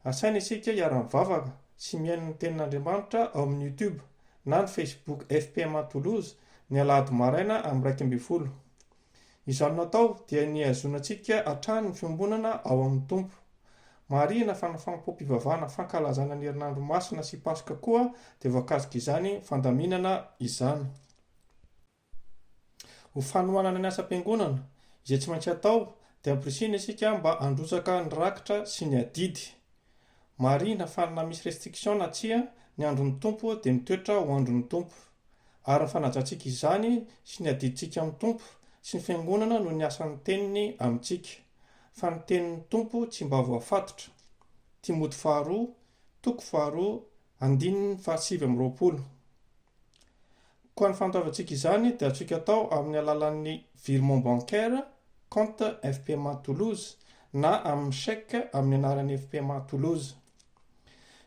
Asaina isika hiara-mivavaka sy mihaino ny Tenin'Andriamanitra ao amin'ny YouTube na ny Facebook FPMA Toulouse ny alahady maraina amin'ny 11. Izany no atao dia ny hihazonantsika hatrany ny fiombonana ao amin'ny Tompo. Marihina fa ny fanompoam-pivavahana fankalazana ny herinandro masina sy Paska koa dia voakasik'izany fandaminana izany. Ho fanohanana ny asam-piangonana, izay tsy maintsy atao, dia ampirisihina isika mba handrotsaka ny rakitra sy ny adidy. Marihina fa na misy restriction na tsia, ny andron'ny Tompo dia mitoetra ho andron'ny Tompo. Ary ny fanajantsika izany sy ny adidintsika amin'ny Tompo sy ny Fiangonana no niasan'ny Teniny amintsika. Fa ny Tenin'ny Tompo tsy mba voafatotra. Timoty faharoa, toko faharoa, andininy faha 29. Koa ny fandoavantsika izany dia azontsika atao amin'ny alalan'ny virement bancaire, compte FPMA Toulouse, na amin'ny chèque amin'ny anaran'ny FPMA Toulouse.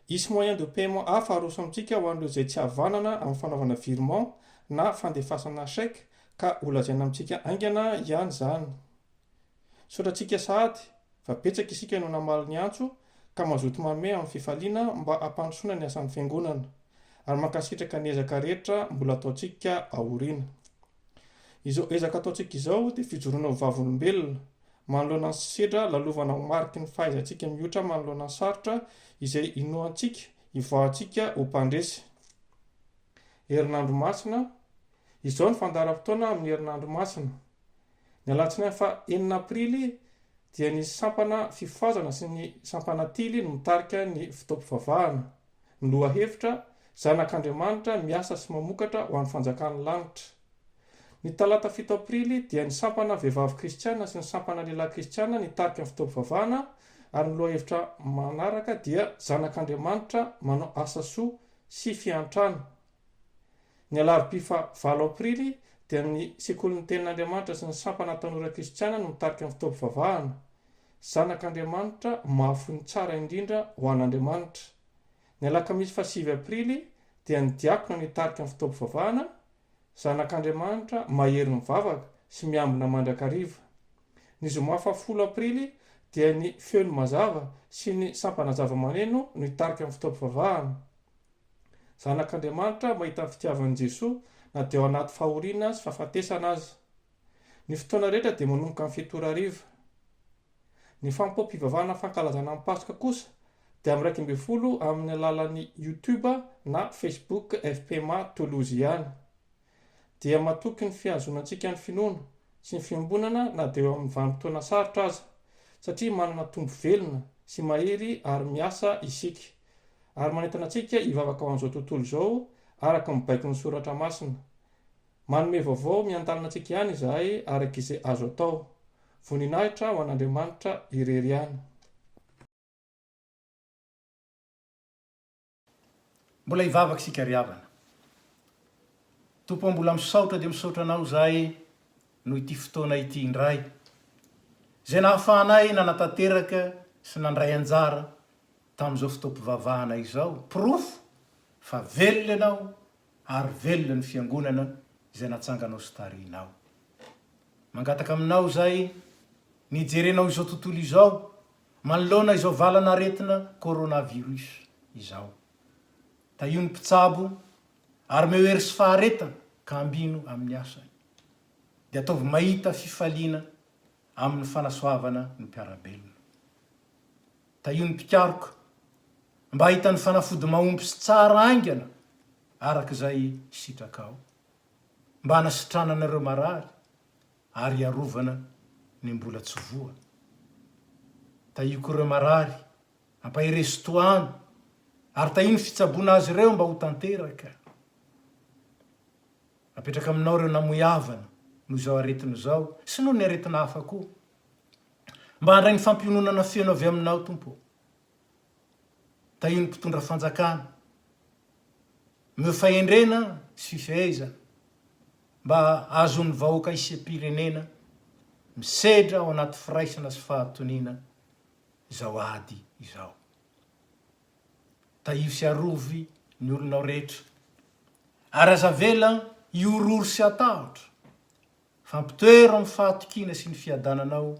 Hisy moyen de paiement hafa aroso amintsika ho an'ireo izay tsy havanana amin'ny fanaovana virement na fandefasana chèque ka holazaina amintsika haingana ihany izany. Misaotra antsika sahady fa betsaka isika no namaly ny antso ka mazoto manome amin'ny fifaliana mba hampandrosoana ny asan'ny Fiangonana ary mankasitraka ny ezaka rehetra mbola ataontsika aoriana. Izao ezaka ataontsika izao dia fijoroana ho vavolombelona manoloana ny sedra lalovana ho mariky ny fahaizantsika mihoitra manoloana ny sarotra izay inoantsika hivoahantsika ho mpandresy. Herinandro masina, Izao ny fandaharam-potoana amin'ny herinandro masina. Ny alatsinainy faha enina aprily dia ny sampana fifohazana sy ny sampana tily no mitarika ny fotoam-pivavahana. Ny lohahevitra, Zanak'Andriamanitra miasa sy mamokatra ho an'ny fanjakan'ny lanitra. Ny talata fito aprily dia ny sampana vehivavy kristiana sy ny sampana lehilahy kristiana nitarika ny fotoam-pivavahana ary ny lohahevitra manaraka dia Zanak'Andriamanitra manao asa soa sy fiantrana. Ny alarobia faha valo aprily dia ny Sekolin'ny Tenin'Andriamanitra sy ny Sampana Tanora Kristiana no mitarika ny fotoam-pivavahana. Zanak'Andriamanitra mahafoy ny tsara indrindra ho an'Andriamanitra. Ny alakamisy faha sivy aprily dia ny diakona no hitarika ny fotoam-pivavahana, Zanak'Andriamanitra mahery mivavaka sy miambina mandrakariva. Ny zoma faha folo aprily dia ny Feon'ny Mazava sy ny Sampana Zavamaneno no hitarika ny fotoam-pivavahana. Zanak'Andriamanitra mahita ny fitiavan'i Jesoa na dia ao anaty fahoriana sy fahafatesana aza. Ny fotoana rehetra dia manomboka amin'ny fito ora hariva. Ny fanompoam-pivavahana fankalazana ny Paska kosa dia amin'ny 11 amin'ny alalan'ny YouTube na Facebook FPMA Toulouse ihany. Dia matoky ny fihazonantsika ny finoana sy ny fiombonana na dia eo amin'ny vanim-potoana sarotra aza, satria manana Tompo velona sy mahery ary miasa isika, ary manentana antsika hivavaka ho an'izao tontolo izao araka ny baikon'ny Soratra Masina. Manome vaovao miandalana antsika ihany izahay araka izay azo atao. Voninahitra ho an'Andriamanitra irery ihany. Mbola hivavaka isika ry havana. Tompo ô mbola misaotra dia misaotra Anao izahay noho ity fotoana ity indray, izay nahafahanay nanatanteraka sy nandray anjara tamin'izao fotoam-pivavahana izao, porofo fa velona Ianao ary velona ny Fiangonana izay natsanganao sy tarihinao. Mangataka Aminao izahay ny hijerenao izao tontolo izao manoloana izao valan'aretina coronavirus izao. Tahio ny mpitsabo ary omeo hery sy faharetana ka ambino amin'ny asany. Dia ataovy mahita fifaliana amin'ny fanasoavana ny mpiara-belona. Tahio ny mpikaroka mba hahita ny fanafody mahomby sy tsara haingana araka izay sitrakao, mba hanasitranana ireo marary ary hiarovana ny mbola tsy voa. Tahio koa ireo marary, ampaherezo tohano ary tahio ny fitsaboana azy ireo mba ho tanteraka. Apetraka aminao ireo namoy havana noho izao aretina izao sy noho ny aretina hafa koa. Mba handray ny fampiononana feno avy aminao, Tompo ô. Tahio ny mpitondra fanjakana. Omeo fahendrena sy fifehezana mba hahazoan'ny vahoaka isam-pirenena misedra ao anaty firaisana sy fahatoniana izao ady izao. Tahio sy arovy ny olonao rehetra, ary aza avela hihorohoro sy hatahotra, fa ampitoero amin'ny fahatokiana sy ny fiadananao,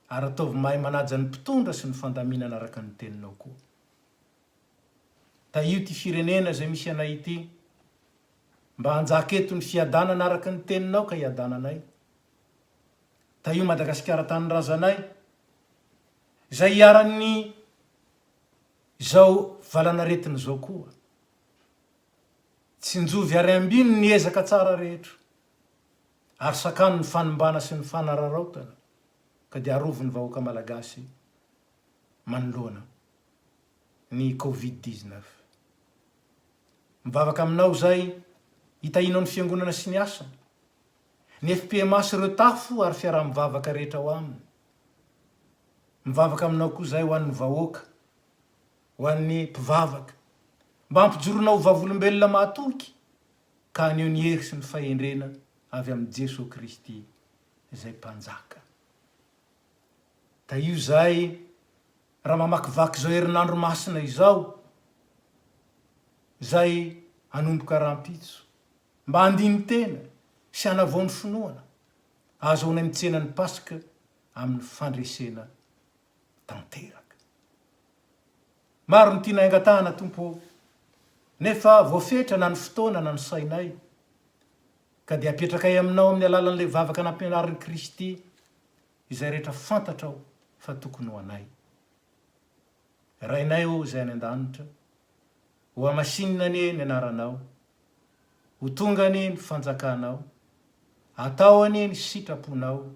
ary ataovy mahay manaja ny mpitondra sy ny fandaminana araka ny teninao koa. Tahio ity firenena izay misy anay ity, mba hanjaka eto ny fiadanana araka ny teninao ka hiadananay. Tahio Madagasikara tanindrazanay, izay iharan'ny izao valanaretina izao koa. Tsinjovy ary ambino ny ezaka tsara rehetra, ary sakano ny fanimbana sy ny fanararaotana, ka dia arovy ny vahoaka malagasy manoloana ny covid 19. Mivavaka aminao izay hitahianao ny fiangonana sy ny asany, ny fpma sy ireo tafo ary fiaraha-mivavaka rehetra ao aminy. Mivavaka aminao koa izahay ho an'ny vahoaka, ho an'ny mpivavaka, mba hampijoronao ho vavolombelona mahatoky ka haneho ny hery sy ny fahendrena avy amin'i Jesoa Kristy izay Mpanjaka. Tahio izahay raha mamakivaky izao herinandro masina izao, izay hanomboka rahampitso, mba handini-tena sy hanavao ny finoana, hahazoanay mitsena ny Paska amin'ny fandresena tanteraka. Maro ny tianay angatahana Tompo ô, nefa voafetra na ny fotoana na ny sainay, ka dia apetrakay Aminao amin'ny alalan'ilay vavaka nampianarin'i Kristy izay rehetra fantatrao fa tokony ho anay. Rainay ô izay any an-danitra, hohamasinina anie ny anaranao, ho tonga anie ny fanjakanao, atao anie ny sitraponao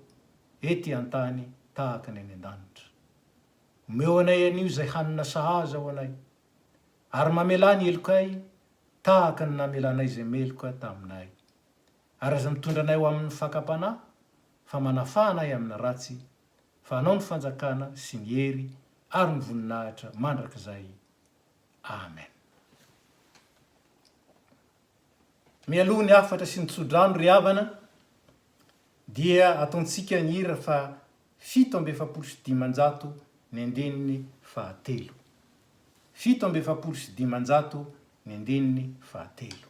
ety an-tany tahaka ny any an-danitra. Omeo anay anio izay hanina sahaza ho anay, ary mamelà ny helokay tahaka ny namelanay izay meloka taminay. Ary aza mitondra anay ho amin'ny fakam-panahy, fa manafaha anay amin'ny ratsy, fa Anao ny fanjakana sy ny hery ary ny voninahitra mandrakizay. Amen. Mialoha ny hafatra sy ny tsodrano ry havana dia ataontsika ny hira fa 547 ny andininy fahatelo. 547 ny andininy fahatelo.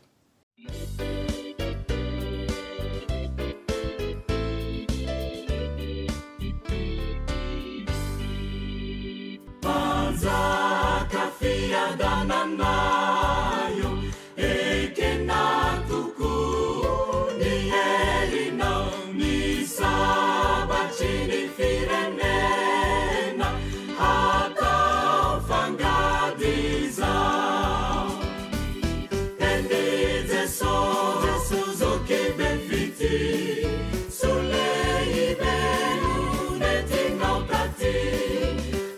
Mpanjaka fiadanana io, ekena tokoa ny herinao, ny sabatry ny firenena hatao fangady izao. Eny Jesosy zoky be fitia, soa lehibe no nentinao taty.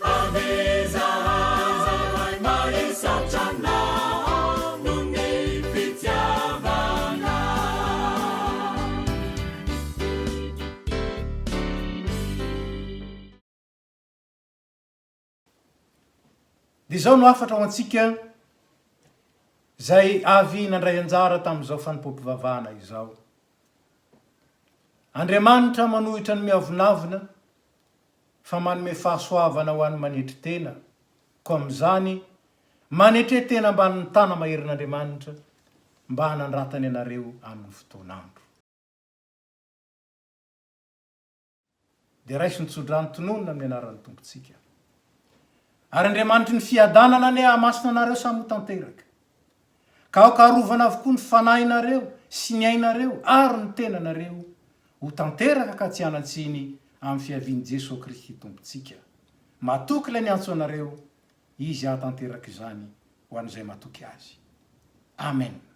Avy izahay mahisaotra Anao noho ny fitiavanao. Dia izao no hafatra ho antsika. Izay avy nandray anjara tamin'izao fanompoam-pivavahana izao. Andriamanitra manohitra ny miavonavona fa manome fahasoavana ho an'ny manetry tena, koa amin'izany, manetre tena ambanin'ny tana-maherin'Andriamanitra mba hanandratany anareo amin'ny fotoan'andro. Dia raiso ny tsodrano tononina amin'ny anaran'ny Tompontsika. Ary Andriamanitry ny fiadanana anie hahamasina anareo samy ho tanteraka. Ka aoka harovana avokoa ny fanahinareo sy ny ainareo ary ny tenanareo ho tanteraka ka tsy hanan-tsiny amin'ny fiavian'i Jesoa Kristy Tompontsika. Matoky ilay niantso anareo, Izy hahatanteraka izany ho an'izay matoky Azy. Amen.